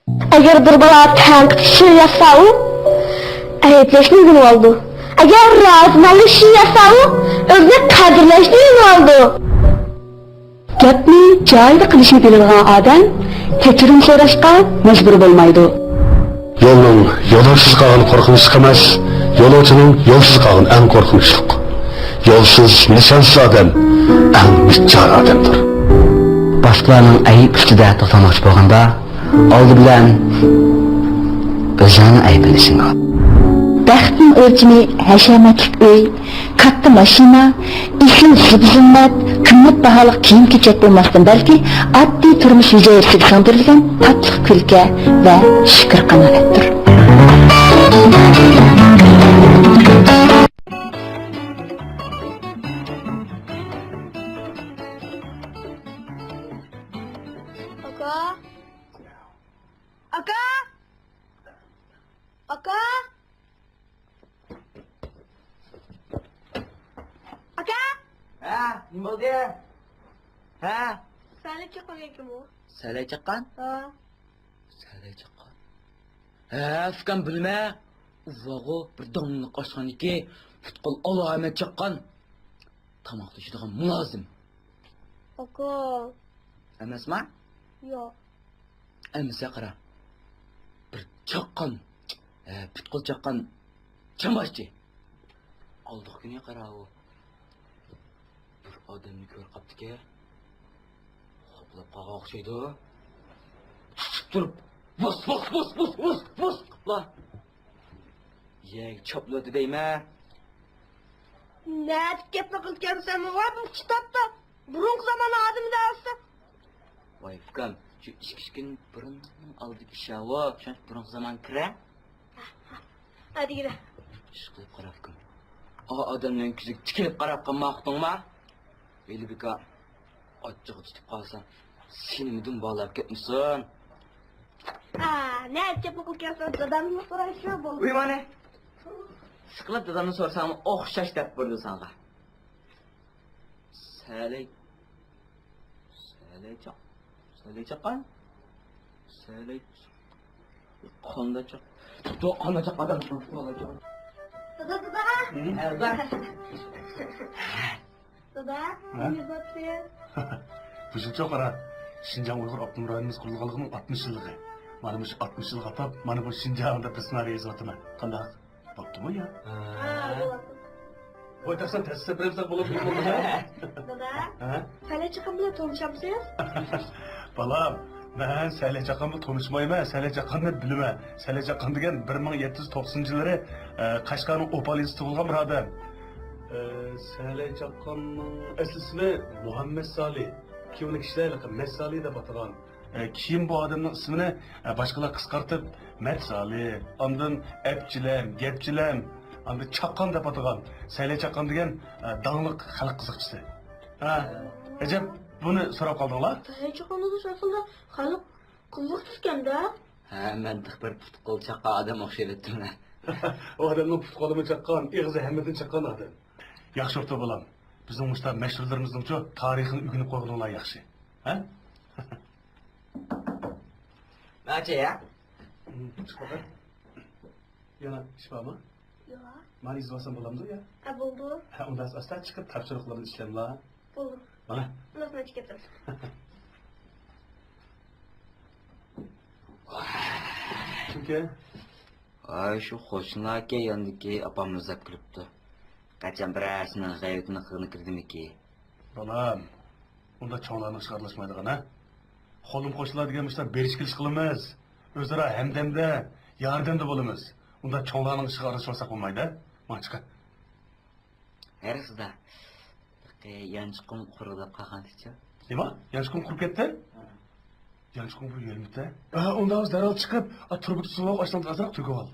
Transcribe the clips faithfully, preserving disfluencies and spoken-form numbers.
ئەگەر بىر بالا تەنقىد شېئىر يازسا، ئۇ ئەيىبلەشنى ئۆگىنىۋالىدۇ. ئەگەر رازىمەنلىك شېئىرى يازسا، ئۇ ئۆزىنى قەدىرلەشنى ئۆگىنىۋالىدۇ. گەپنى جايىدا قىلىشنى بىلىدىغان ئادەم كەچۈرۈم سوراشقا مەجبۇر بولمايدۇ. يولنىڭ يولۇڭسىز قالغىنى قورقۇنچلۇق ئەمەس، يولۇڭچىنىڭ يولسىز قالغىنى ئەڭ قورقۇنچلۇق. يولسىز، نىشانسىز ئادەم ئەڭ بىچارە ئادەمدۇر. باشقىلارنىڭ ئەيىب ئۈستىدە توختالماقچى بولغاندا، ئالدى بىلەن ئۆزۈڭنى ئەيىبلىشىڭ. بەختنىڭ ئۆلچىمى ھەشەمەتلىك ئۆي، كاتتا ماشىنا، ئېسىل زىبۇ-زىننەت، قىممەت باھالىق كىيىم-كېچەك بولماستىن، بەلكى ئاددىي تۇرمۇش ھۈجەيرىسىگە سىڭدۈرۈلگەن تاتلىق كۈلكە ۋە شۈكۈر-قانائەتتۇر. ئاكا. ئاكا! ئاكا! ئاكا! ھە، نېمە بولدى؟ ھە؟ سەلەي چاققان ئىكەنمۇ؟ سەلەي چاققان؟ ھە. سەلەي چاققان. ھە، ئۇكام، بىلمە. ئۇۋاغۇ بىر داڭلىق ئاشخانىكى پۇت-قول ئالامەت چاققان. تاماق توشۇيدىغان مۇلازىم. ئاكا. ئەمەسما؟ ياق. ئەمىسە قارا. بىر چاققان، ھە، پۇت-قول چاققان چامباشچى. ئالدىقى كۈنى قارا ئۇ بىر ئادەمنى كۆرۈپ قاپتىكەن. خوپلاپ قالغان ئوخشايدۇ. تۇتۇپ تۇرۇپ، ۋۇس، ۋۇس، ۋۇس قىپلا. يەرگە چاپلىۋەتتى دەيمەن. نەدىكى گەپنى قىلىپ كەلدىسەن، ۋاي، بۇ كىتابتا بۇرۇنقى زامان ئادىمى دەۋاتسا. ۋاي ئۇكام، شۇ ئىككى ئۈچ كۈن بۇرۇننىڭ ئالدىدىكى ئىش ھاۋۇ، شۇ بۇرۇنقى زامان كىرە. ھە دېگىنە. ئىشقىلىپ قارا ئۇكام. ئا ئادەمنىڭ كۆزىگە تىكىلىپ قاراپ قالما ئۇقتۇڭما؟ ھېلى بىكار ئاچچىقى تۇتۇپ قالسا، سېنىمۇ دۇمبالاپ كەتمىسۇن. ئا، نەچچە پۇل كەلسە دادامنى سورايشۇ بولدى. ۋىي مانا. ئىشقىلىپ دادامنى سورىساڭمۇ ئوخشاش دەپ بېرىدۇ ساڭا. سەلەي، سەلەي چاق، سەلەي چاققان، سەلەي قاندا چاق، قاندا چاق ئادەم. دادا، دادا. ھە، دادا. دادا، ھە؟ نېمە بولۇپتۇ؟ بۇ يىلچۇ قارا، شىنجاڭ ئۇيغۇر ئاپتونوم رايونىمىز قۇرۇلغانلىقىنىڭ ئاتمىش يىللىقى. مانا مۇشۇ ئاتمىش يىلغا ئاتاپ، مانا بۇ شىنجاڭ دەپ بىر سېنارىي يېزىۋاتىمەن. قانداق؟ بوپتۇمۇ يا؟ ھە، بولۇپتۇ. ۋاي، تەخسەن تەسىس بېرىمسەن بولۇپتۇ. دادا، ھە؟ سەلەي چاققان بىلەن تونۇشامسىز؟ بالام، مەن سەلەي چاققان بىلەن تونۇشمايمەن، سەلەي چاققاننى بىلىمەن. سەلەي چاققان دېگەن بىر مىڭ يەتتە يۈز توقسىنىنچى يىللىرى، ئە، قەشقەرنىڭ ئوپال يېزىسىدا تۇغۇلغان بىر ئادەم. ئە، سەلەي چاققاننىڭ ئەسلى ئىسمى مۇھەممەد سالى. كېيىن ئۇنى كىشىلەر ھېلىقى مەت سالى دەپ ئاتىغان. ئە، كېيىن بۇ ئادەمنىڭ ئىسمىنى، ئە، باشقىلار قىسقارتىپ مەت سالى، ئاندىن ئەپچىلەم، گەپچىلەم، ئاندىن چاققان دەپ ئاتىغان. سەلەي چاققان دېگەن، ئە، داڭلىق خەلق قىزىقچىسى. ھە، ئەجەب، بۇنى سوراپ قالدىڭلار؟ سەلەي چاققان دېسە ئەسلىدە خەلق قىزىقچىسىكەن-دە. ھە، مەن تېخى بىر پۇت-قول چاققان ئادەم ئوخشايۋەتتىمەن. ئۇ ئادەمنىڭ پۇت-قولىمۇ چاققان، ئېغىزى ھەممىدىن چاققان ئادەم. ياخشى بوپتۇ، بالام. بىزنىڭ مۇشۇنداق مەشھۇرلىرىمىزنىڭچۇ تارىخىنى ئۆگىنىپ قويغىنىڭلار ياخشى. ھە؟ ماچە يا؟ ھىم، چىق باقاي. يەنە ئىش بارمۇ؟ ياق. مانا يېزىۋالسام بولامدۇ يا؟ ھە، بولىدۇ. ھە، ئۇنداق ئاستا چىقىپ تاپشۇرۇقلىرىنى ئىشلەڭلار. بولدى. مانا. ئۇنداق مەن چىقىپ كەتتىم. كىمكەن؟ ۋاي، شۇ قوشنىلاركەن، ياندىكى ئاپامنى ئىزدەپ كېلىپتۇ. قاچان بىرەرسىنىڭ غەيۋىتىنى قىلغىلى كىردىمىكى؟ بالام، ئۇنداق چوڭلارنىڭ ئىشىغا ئارىلاشمايدىغان، ھە؟ قولۇم قوشنىلار دېگەن مۇشۇنداق بېرىش-كېلىش قىلىمىز. ئۆزئارا ھەمدەمدە، ياردەمدە بولىمىز. ئۇنداق چوڭلارنىڭ ئىشىغا ئارىلىشىۋالساق بولمايدۇ، ھە؟ ماڭا چىقە. ھەرىسىدا يانچۇقۇم قۇرۇداپ قالغانتىچۇ؟ نېمە؟ يانچۇقۇم قۇرۇپ كەتتى؟ ھە. يانچۇقۇم بۇ يەرمىتە؟ ھە، ئۇنداق بولسا دەرھال چىقىپ، ئا، تۇرۇبىدا سۇ بارغۇ، ئاشۇنىڭدىن ئازراق تۆكۈۋال.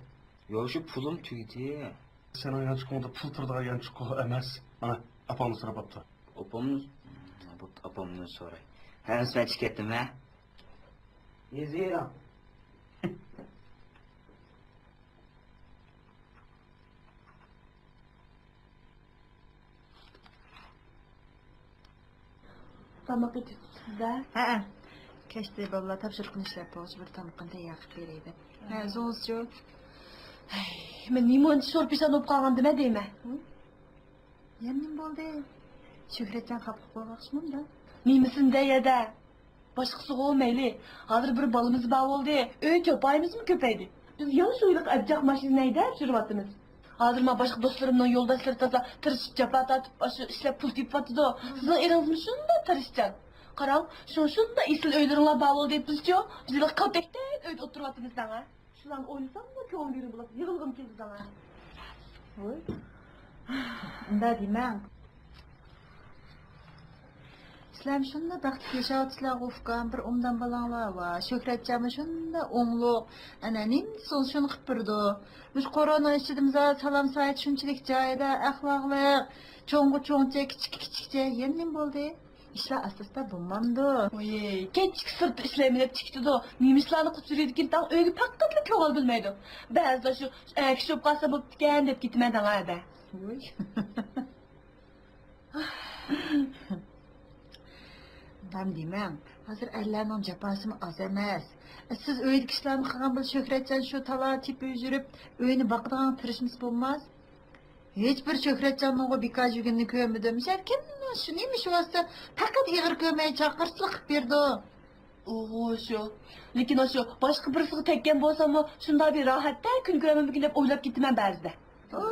يوق، شۇ پۇلۇم تۈگىدى. سېنىڭ يانچۇقۇڭدا پۇل تۇرىدىغان يانچۇق ئەمەس. مانا، ئاپاڭنى سوراپ باپتۇ. ئاپامنى، بوپتۇ، ئاپامنى سوراي. ھە، مەن چىقىپ كەتتىم، ھە؟ يېزىۋېرىڭ. تاماق ئېتىۋېتىپسىز-دە؟ ھەئە. كەچتە بالىلار تاپشۇرۇقنى ئىشلەپ بولغۇچە بىر تامىقىنى تەييار قىلىپ بېرەيدۇ. ھە، ئۆزىڭىزچۇ؟ ھەي، مەن نېمانچە شور پېشان بولۇپ قالغاندىمەن دەيمەن. ھە؟ يەنە نېمە بولدى؟ شۆھرەتجان خاپىلىق بولغاقشىمۇ ئۇندا؟ نېمىسىنى دەي ھەدە؟ باشقىسىغۇ مەيلى. ھازىر بىر بالىمىز بار بولدى. ئۆي چوپايىمىزمۇ كۆپەيدى. بىز ياۋا سۇيلۇق ئەبجەق ماشىنىنى ھەيدەپ يۈرۈۋاتىمىز. ھازىر ما باشقا دوستلىرىمنىڭ يولداشلىرى تازا تىرىشىپ جاپا تارتىپ ئاشۇ ئىشلەپ پۇل تېپىۋاتىدۇ. سىزنىڭ ئېرىڭىزمۇ شۇنداق تىرىشچان. قاراڭ، شۇ شۇنداق ئېسىل ئۆيلىرىڭلار بار بولدى. بىزچۇ؟ بىز ھېلىقى كالتەكتەك ئۆيدە ئولتۇرۇۋاتىمىز دەڭە. شۇلارنى ئويلىساملا كۆڭۈل بىرىڭ بولۇپ يىغلىغۇم كېلىدۇ دەڭە. ۋوي. ئۇنداق دېمەڭ. سىلەرمۇ شۇنداق بەختلىك ياشاۋاتىسىلەرغۇ ئۇكام، بىر ئوبدان بالاڭلار بار. شۆھرەتجانمۇ شۇنداق ئوڭلۇق. ئەنە نېمە دېسىڭىز شۇنى قىلىپ بېرىدۇ. مۇشۇ كورونا ئىچىدىمۇ سالام سايىتى شۇنچىلىك جايىدا، ئەخلاقلىق. چوڭغا چوڭچە، كىچىككە كىچىكچە. يەنە نېمە بولدى؟ ئىشلار ئاستا-ئاستا بولمامدۇ؟ ۋوي، كەچلىك سىرتتا ئىشلەيمەن دەپ چىقىدۇ. نېمە ئىشلارنى قىلىپ يۈرىدىكىن تاڭ ئۆيگە پەقەتلا كۆڭۈل بۆلمەيدۇ. بەزىدە شۇ ئەكىشى بولۇپ قالسا بوپتىكەن دەپ كېتىمەن دەڭا ھەدە. ۋوي. دام دېمەڭ، ھازىر ئەرلەرنىڭ جاپاسىمۇ ئاز ئەمەس. سىز ئۆيدىكى ئىشلارنى قىلغان بىلەن شۆھرەتجان شۇ تالا تېپىپ يۈرۈپ، ئۆينى باقىدىغان تىرىشمىسا بولماس. ھېچ بىر شۆھرەتجاننىڭغۇ بىكار يۈرگىنىنى كۆرمىدىم. شەركىمنىڭ شۇ نېمە شۇ ۋاسىتە پەقەت ئېغىر كۆرمەي چاقىرسىلا قىلىپ بېرىدۇ. ئوغۇ شۇ. لېكىن ئاشۇ باشقا بىرسىگە تەگكەن بولساممۇ شۇنداق بىر راھەتتە كۈن كۆرەرمەنمىكىن دەپ ئويلاپ كېتىمەن بەزىدە. ئو،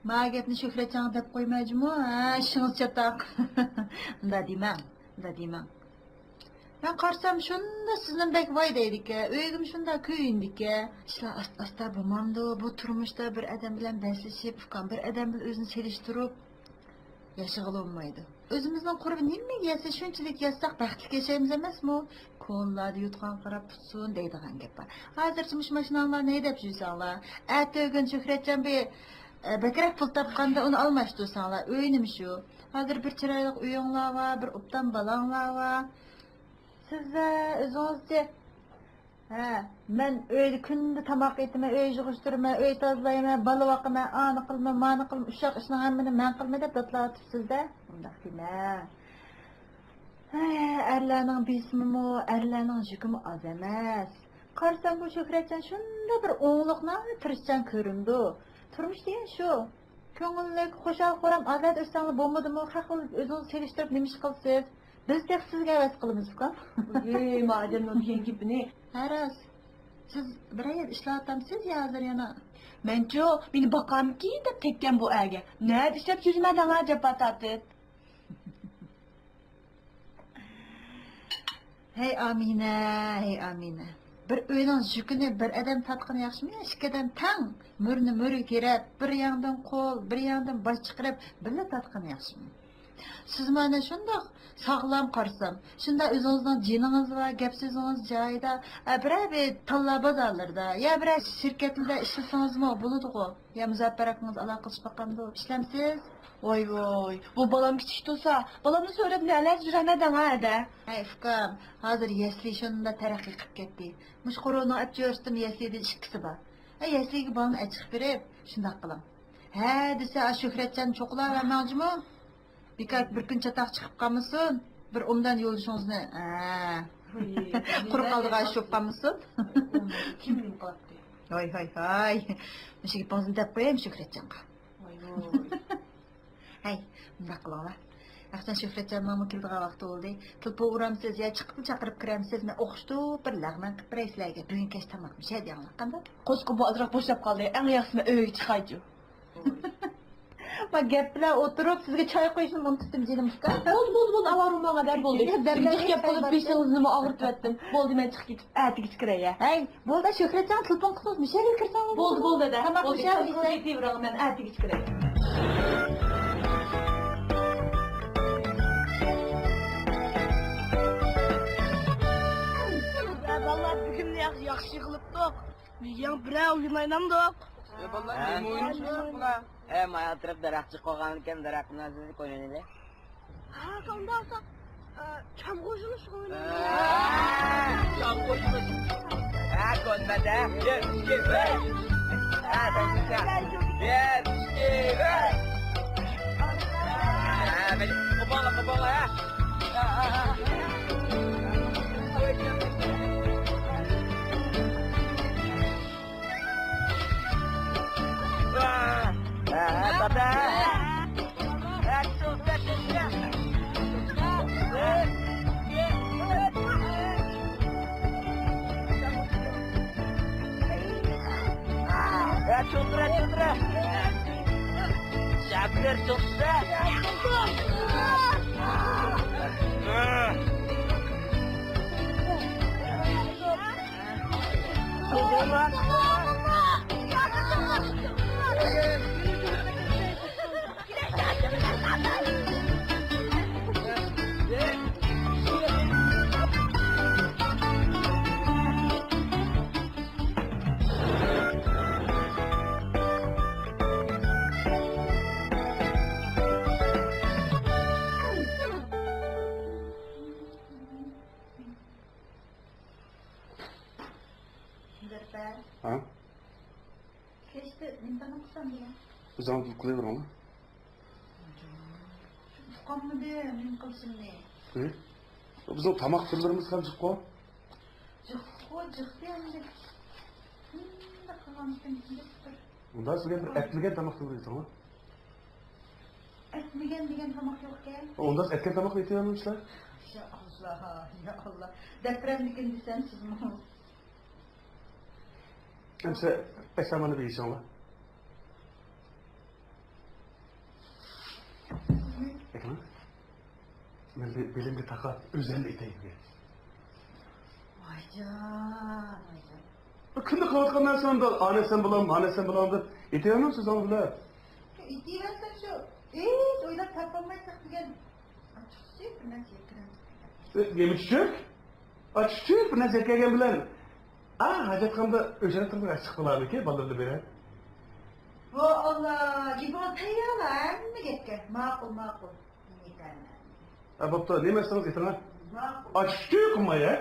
ما گەپنى شۆھرەتجانغا دەپ قويماي جۇمۇ، ھە، ئىشىڭىز چاتاق. ئۇنداق دېمەڭ، ئۇنداق دېمەڭ. مەن قارىسام شۇنداق سىزنىڭ بەك ۋاي دەيدىكەن، ئۆيگىمۇ شۇنداق كۆيۈنىدىكەن. ئىشلار ئاستا-ئاستا بولمامدۇ؟ بۇ تۇرمۇشتا بىر ئادەم بىلەن بەسلىشىپ، ئۇكام، بىر ئادەم بىلەن ئۆزىنى سېلىشتۇرۇپ ياشىغىلى بولمايدۇ. ئۆزىمىزنىڭ قۇربى نېمە يەسە، شۇنچىلىك ياتساق بەختلىك ياشايمىز ئەمەسمۇ؟ كونىلاردا يوتقان قاراپ پۇتسۇن دەيدىغان گەپ بار. ھازىرچە مۇشۇ ماشىناڭلارنى ھەيدەپ يۈرسەڭلار، ئەتە ئۆگۈن شۆھرەتجان بىر، ئە، بەكرەك پۇل تاپقاندا ئۇنى ئالماشتۇرساڭلار، ئۆي نېمە شۇ؟ ھازىر بىر چىرايلىق ئۆيۈڭلار بار، بىر ئوبدان بالاڭلار بار. سىز، ئە، ئۆزىڭىزچە ھە، مەن ئۆيدە كۈندە تاماق ئېتىمەن، ئۆي يىغىشتۇرىمەن، ئۆي تازىلايمەن، بالا باقىمەن، ئانى قىلىمەن، مانى قىلىمەن، ئۇششاق ئىشنىڭ ھەممىنى مەن قىلىمەن دەپ داتلاۋاتىپسىز-دە. ئۇنداق دېمە. ھە، ئەرلەرنىڭ بېسىمىمۇ، ئەرلەرنىڭ يۈكىمۇ ئاز ئەمەس. قارىسام بۇ شۆھرەتجان شۇنداق بىر ئوڭلۇق، ناھايىتى تىرىشچان كۆرۈنىدۇ. تۇرمۇش دېگەن شۇ. كۆڭۈللۈك، خۇشال-خۇرام ئازادە ئۆتسەڭلار بولمىدىمۇ؟ خەق بىلەن ئۆزىڭىزنى سېلىشتۇرۇپ نېمە ئىش قىلىسىز؟ بىز تېخى سىزگە ھەۋەس قىلىمىز ئۇكام. ھېي، ما ئادەمنىڭ دېگەن گېپىنى. ھە راست. سىز بىرەر يەردە ئىشلەۋاتامسىز يا ھازىر يەنە؟ مەنچۇ، مېنى باقامكى دەپ تەگكەن بۇ ئەرگە. نەدە ئىشلەپ يۈرىمەن دەڭا جاپا تارتىپ. ھەي ئامىنە، ھەي ئامىنە. بىر ئۆينىڭ يۈكىنى بىر ئادەم تارتقىنى ياخشىمۇ يا ئىككى ئادەم تەڭ مۈرىنى مۈرىگە تىرەپ، بىر ياندىن قول، بىر ياندىن باش چىقىرىپ، بىللە تارتقىنى ياخشىمۇ؟ سىزمۇ ئەنە شۇنداق ساغلام قارىسام، شۇنداق ئۆزىڭىزنىڭ جېنىڭىز بار، گەپ سۆزىڭىز جايىدا، ئە، بىرەر بىر تاللا بازارلىرىدا يا بىرەر شىركەتلەردە ئىشلىسىڭىزمۇ بولىدىغۇ؟ يا مۇزەپپەر ئاكىڭىز ئالاقىلىشىپ باقامدۇ؟ ئىشلەمسىز؟ ۋاي ۋاي، بۇ بالام كىچىك تۇرسا، بالامنى سۆرەپ نەلەردە يۈرەمەن دەڭا ھەدە. ھەي ئۇكام، ھازىر يەسلى شۇنداق تەرەققىي قىلىپ كەتتى. مۇشۇ قورۇنىڭ ئەپچۆرۈستىمۇ يەسلىدىن ئىككىسى بار. ھەي يەسلىگە بالىنى ئەچىقىپ بېرىپ، شۇنداق قىلىڭ. ھە دېسە، ئاشۇ شۆھرەتجان چوقۇلاۋەرمەڭ جۇمۇ. بىكار بىر كۈن چاتاق چىقىپ قالمىسۇن. بىر ئوبدان يولدىشىڭىزنى، ھە، قۇرۇق قالىدىغان ئىش بولۇپ قالمىسۇن. كىم نېمە قىلاتتى؟ ھاي، ھاي، ھاي. مۇشۇ گېپىڭىزنى دەپ قوياي شۆھرەتجانغا. ۋاي، ۋاي. ھەي، مۇنداق قىلىڭلار. ئەخسەن شۆھرەتجاننىڭمۇ كېلىدىغان ۋاقتى بولدى. تېلېفون ئۇرامسىز يا چىقىپلا چاقىرىپ كىرەمسىز؟ مەن ئوخشىتىپ بىر لەغمەن قىلىپ بېرەي سىلەرگە. بۈگۈن كەچ تاماقمۇ شە دېيىڭلار. قانداق؟ قوسىقىم بۇ ئازراق بوشاپ قالدى. ئەڭ ياخشىسى مەن ئۆيگە چىقايچۇ. ما گەپ بىلەن ئولتۇرۇپ سىزگە چاي قۇيۇشنى ئۇنتۇپتىم جېنىم ئۇكا. بولدى، بولدى، بولدى، ئاۋارە بولماڭ ھەدە، بولدى. يا، بەرمەي بىر گەپ قىلىپ بېشىڭىزنىمۇ ئاغرىتىۋەتتىم. بولدى، مەن چىقىپ كېتىپ ئەتىگىچە كىرەي ھە. ھەي، بولدى، شۆھرەتجان تېلېفون قىلسىڭىز مۇشەرگە كىرسەڭىز. بولدى، بولدى ھەدە. تاماق مۇشەر ئىشلەي. مەن ئەتىگىچە كىرەي. يا بالىلار، بۈگۈن ياخشى، ياخشى قىلىپتۇق. يەنە بىرەر ئويۇن ئوينامدۇق؟ يا بالىلار، نېمە ئويۇن ئوينايمىز؟ ئە، مايا تۇرۇپ دەرەخ چىقىپ قالغان ئىكەن، دەرەخنى ئازىزلىك ئوينىلى. ھە، ئۇنداق بولسا، ئە، چام قوشۇلۇش ئوينايلى. ھە، چام قوشۇلۇش. ھە، كۆنمەدە. يەر، ئىككى، بىر. ھە، سەن، سەن. يەر، ئىككى، بىر. ھە، بىر. قوپاڭلا، قوپاڭلا، ھە. چوڭدۇرە، چوڭدۇرە. شاكىر، چوڭدۇرە. زەپەر. ھا؟ كەچتە نېمە تاماق قىلسام بولار؟ ئۆزۈڭ بىلىپ قىلىۋېرىڭلار. ئۇقالمىدىم نېمە قىلىشىمنى. ھە؟ بىزنىڭ تاماق تۈرلىرىمىز خېلى جىققۇ. جىققۇ، جىقتى ئەمدى. شۇنداق قىلغانمىكىن كىم بىلىپتۇ. ئۇنداق سىزگە بىر ئەتمىگەن تاماق تۈرلىرى ئېيتىڭلار. ئەتمىگەن دېگەن تاماق يوقكەن. ئۇنداق ئەتكەن تاماقنى ئېيتىۋەرمەمسىلەر؟ يا ئاللا، يا ئاللا. دەپرەمدىكىن دېسەم سىزمۇ. ئەمسە ئەسلىمانى بىر يېسەڭلار. ئەكەم، مەن بىر بېلىمگە تاقاپ ئۆزۈملا ئېتەي بۈگۈن. ۋايجان، ۋايجان. كۈندە قىلىۋاتقان نەرسەمدە ئانەسەم بولام، مانەسەم بولام دەپ ئېتىۋەرمەمسىز ئاڭ بىلەن؟ ئېتىۋەرسەم شۇ، ھېچ ئويلاپ تاپالماي ساقلىغان ئاچچىق سۈيۈك بىر نەرسە يەپ كىرىڭ. ئە، نېمە چۈچۈك؟ ئاچچىق سۈيۈك بىر نەرسە يەپ كەلگەن بىلەن. ئا، ھاجەتخانىدا ئۆشەك تۇرۇپ ئاچچىق بولارمىكىن، بالىلىرىنى بېرە. ۋو ئاللا، گېپىڭىز تەييارلا، ھەممە گەپكە. ماقۇل، ماقۇل. نېمە ئېيتارمەن؟ ھە، بوپتۇ، نېمە ئىستىڭىز ئېيتىڭ. ماقۇل. ئاچچىق سۈيۈك قىلماي، ھە؟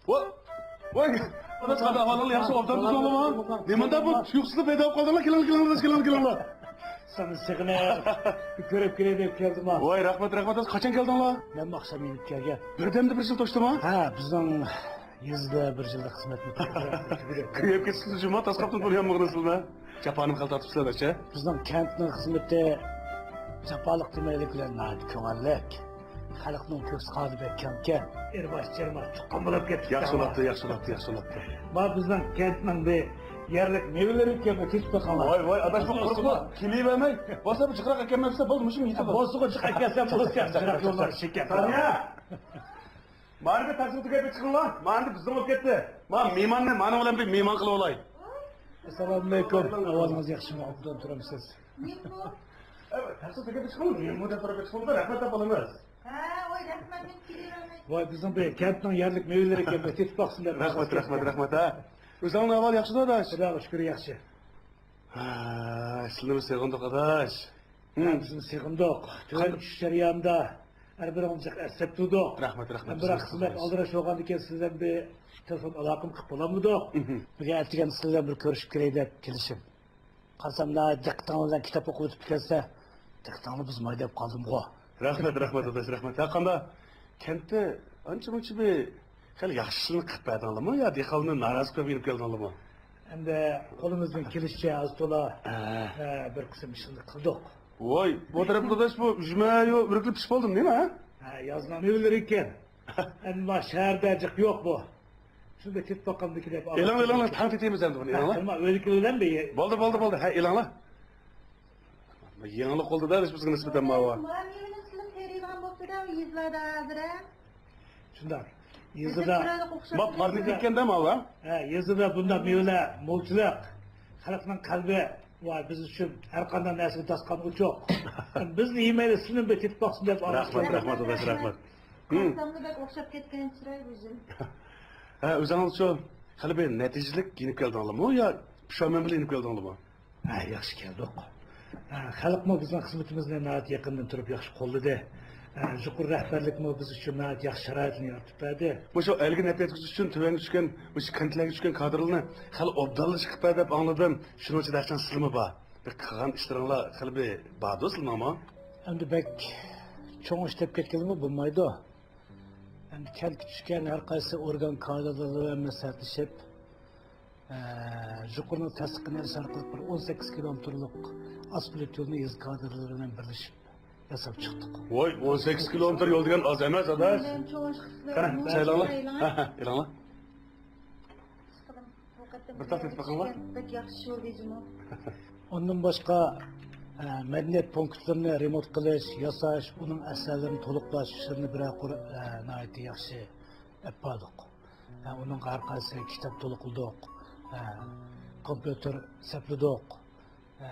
ۋاي، ۋاي، ئادا، سادا ئەھۋالىڭلار ياخشى، ئوبدان تۇردۇڭلارمۇ؟ نېمانداق بۇ تۇيۇقسىزلا پەيدا بولۇپ قالدىڭلار؟ كېلىڭلار، كېلىڭلار، كېلىڭلار، كېلىڭلار. سېنى سېغىنىپ، كۆرۈپ كېلەي دەپ كەلدىم. ۋاي، رەھمەت، رەھمەت. قاچان كەلدىڭلار؟ مەنمۇ ئاخشام يېنىپ كەلگەن. بىردەمدە بىر يىل توشتىما؟ ھە، بىزنىڭ يېزىدا بىر يىللىق خىزمەتنى پۈتتۈردى. كۆيۈپ كەتسىڭىز جۇما، تاسقاپتىن بۇرۇيانمىغىنىسىلەر. جاپانى خېلى تارتىپسىلەر ئەشە. بىزنىڭ كەنتنىڭ خىزمىتى جاپالىق دېمەيلى بىلەن ناھايىتى كۆڭۈللۈك. خەلقنىڭ كۆكسى قانى بەك كەڭكەن. ئېرى باش چىرماس چۇققان بولۇپ كەتتى. ياخشى بولاپتۇ، ياخشى بولاپتۇ، ياخشى بولاپتۇ. ما بىزنىڭ كەنتنىڭ بىر يەرلىك مېۋىلىرى ئىكەنمۇ، تېتىپ بېقىڭلار. ۋاي، ۋاي، ئاداش، بۇ قۇرۇقلا كېلىۋەرمەي، بولسا بىر جىقراق ئەكەلمەپسە، بولدى، مۇشۇمۇ يېتىدۇ. بولسىغۇ جىق ئەكەلسەم بولىدىكەن، جىقراق يوللار ئىشىكەن. سانىيە! مانا بىر تاكسىغا تېگىپ چىقىڭلار. مانا بىزنىڭ بولۇپ كەتتى. ما مېھماننى مانا بىلەن بىر مېھمان قىلىۋالاي. ئەسسالامۇئەلەيكۇم. ئەھۋالىڭىز ياخشىمۇ؟ ئوبدان تۇرامسىز؟ نېمە بۇ؟ ئەۋە، تەخسە تېگىپ چىقىڭ، نېمە دەپ تۇرۇپ چىقىڭ، رەھمەت دەپ بولىمىز. ھە، ۋاي، رەھمەت، مەن كېلىۋەرمەي. ۋاي، بىزنىڭ بىر كەنتنىڭ يەرلىك مېۋىلىرى ئىكەن، بىر تېتىپ باقسۇن دەپ. رەھمەت، رەھمەت، رەھمەت، ھە. ئۆزۈڭنىڭ ئەھۋالى ياخشىمۇ، ئاداش؟ خۇداغا شۈكۈر، ياخشى. ھە، سىلىنىمۇ سېغىندۇق، ئاداش. ھە، بىزمۇ سېغىندۇق. تۆۋەن چۈشۈش جەريانىدا ھەر بىرىڭلارنى جىق ئەسلەپ تۇردۇق. رەھمەت، رەھمەت. بىراق خىزمەت ئالدىراش بولغاندىكىن سىز بىلەن بىر تېلېفون ئالاقىمۇ قىلىپ بولالمىدۇق. مھم. بۈگۈن ئەتىگەن سىز بىلەن بىر كۆرۈشۈپ كىرەي دەپ كېلىشىم. قارىسام، ناھايىتى دىققىتىڭلار بىلەن كىتاب ئوقۇۋېتىپتىكەنسىلەر. دىققىتىڭلارنى بۇزماي دەپ قالدىمغۇ. رەھمەت، رەھمەت، ئاداش، رەھمەت. ھە، قانداق؟ كەنتتە ئانچە-مۇنچە بىر خېلى ياخشى ئىشلارنى قىلىپ بەردىڭلارمۇ يا دېھقانلارنى نارازى قىلىپ ئېلىپ كەلدىڭلارمۇ؟ ئەمدى قولىمىزدىن كېلىشىچە ئاز-تولا، ھە. ھە، بىر قىسىم ئىشلارنى قىلدۇق. ۋاي، بۇ تەرەپتە ئاداش بۇ ئۈجمە يو ئۆرۈكلەر پىشىپ بولدىمۇ نېمە، ھە؟ ھە، يازنىڭ مېۋىلىرى ئىكەن. ئەمما شەھەردە جىق يوق بۇ. شۇنداق كېتىپ باققاندىكى دەپ. ئېلىڭ، ئېلىڭ، تەڭ تېتىيمىز ئەمدى بۇنى، ئېلىڭلار. ئەمما ئۆيدىكىلەر بىلەن بىر. بولدى، بولدى، بولدى. ھە، ئېلىڭلار. يېڭىلىق بولدى-دە، بىزگە نىسبەتەن ماۋۇ. ماۋۇ مېۋىنى سېلىپ تېرىيدىغان بوپتۇ-دە، يېزىلاردا ھازىر، ھە؟ شۇنداق. يېزىدا. ما پارنىك ئىكەن-دە ماۋۇ، ھە؟ ھە، يېزىدا بۇنداق مېۋىلەر مولچىلىق. خەلقنىڭ قەلبى، ۋاي، بىز ئۈچۈن ھەر قانداق نەرسىگە داستىخان ئوچۇق. بىزنى يېمەيلى، سىلىنى بىر تېتىپ باقسۇن دەپ. رەھمەت، رەھمەت، ئاداش، رەھمەت. قارىساملا بەك ئوخشاپ كەتكەن چىراي بىزنىڭ. ھە، ئۆزىڭىزچۇ خېلى بىر نەتىجىلىك يېنىپ كەلدىڭلارمۇ يا پۇشايمان بىلەن يېنىپ كەلدىڭلارمۇ؟ ھە، ياخشى كەلدۇق. ھە، خەلقمۇ بىزنىڭ خىزمىتىمىزنى ناھايىتى يېقىندىن تۇرۇپ ياخشى قوللىدى. ھە، يۇقىرى رەھبەرلىكمۇ بىز ئۈچۈن ناھايىتى ياخشى شارائىتنى يارىتىپ بەردى. مۇشۇ ئەلگە نەپ يەتكۈزۈش ئۈچۈن تۆۋەنگە چۈشكەن، مۇشۇ كەنتلەرگە چۈشكەن كادىرلارنى خېلى ئوبدانلا ئىش قىلىپ بەردى دەپ ئاڭلىدىم. شۇنىڭ ئىچىدە ھەقىقەتەن سىلىمۇ بار. بىر قىلغان ئىشلىرىڭلار خېلى بىر باردۇ سىلىنىڭمۇ؟ ئەمدى بەك چوڭ ئىش دەپ كەتكىلىمۇ بولمايدۇ. ئەمدى كەنتكە چۈشكەن ھەر قايسى ئورگان كادىرلىرى بىلەن مەسلىھەتلىشىپ، ئە، يۇقىرىنىڭ تەستىقىنى ئېلىش ئارقىلىق بىر ئون سەككىز كىلومېتىرلىق ئاسفالت يولنى يېزا كادىرلىرى بىلەن بىرلىشىپ ياساپ چىقتۇق. ۋاي، ئون سەككىز كىلومېتىر يول دېگەن ئاز ئەمەس، ئاداش. قېنى، سايلاڭلار. ھە، ھە، ئېلىڭلار. بىر تارتىپ بېقىڭلار. بەك ياخشى يول دېدىمۇ. ئۇندىن باشقا، ئە، مەدەنىيەت پونكىتلىرىنى رېمونت قىلىش، ياساش، ئۇنىڭ ئەسەرلىرىنى تولۇقلاش ئىشلىرىنى بىرەر قۇر، ئە، ناھايىتى ياخشى ئېلىپ باردۇق. ئە، ئۇنىڭغا ھەر قايسى كىتاب تولۇقلىدۇق، ئە، كومپيۇتېر سەپلىدۇق. ئە،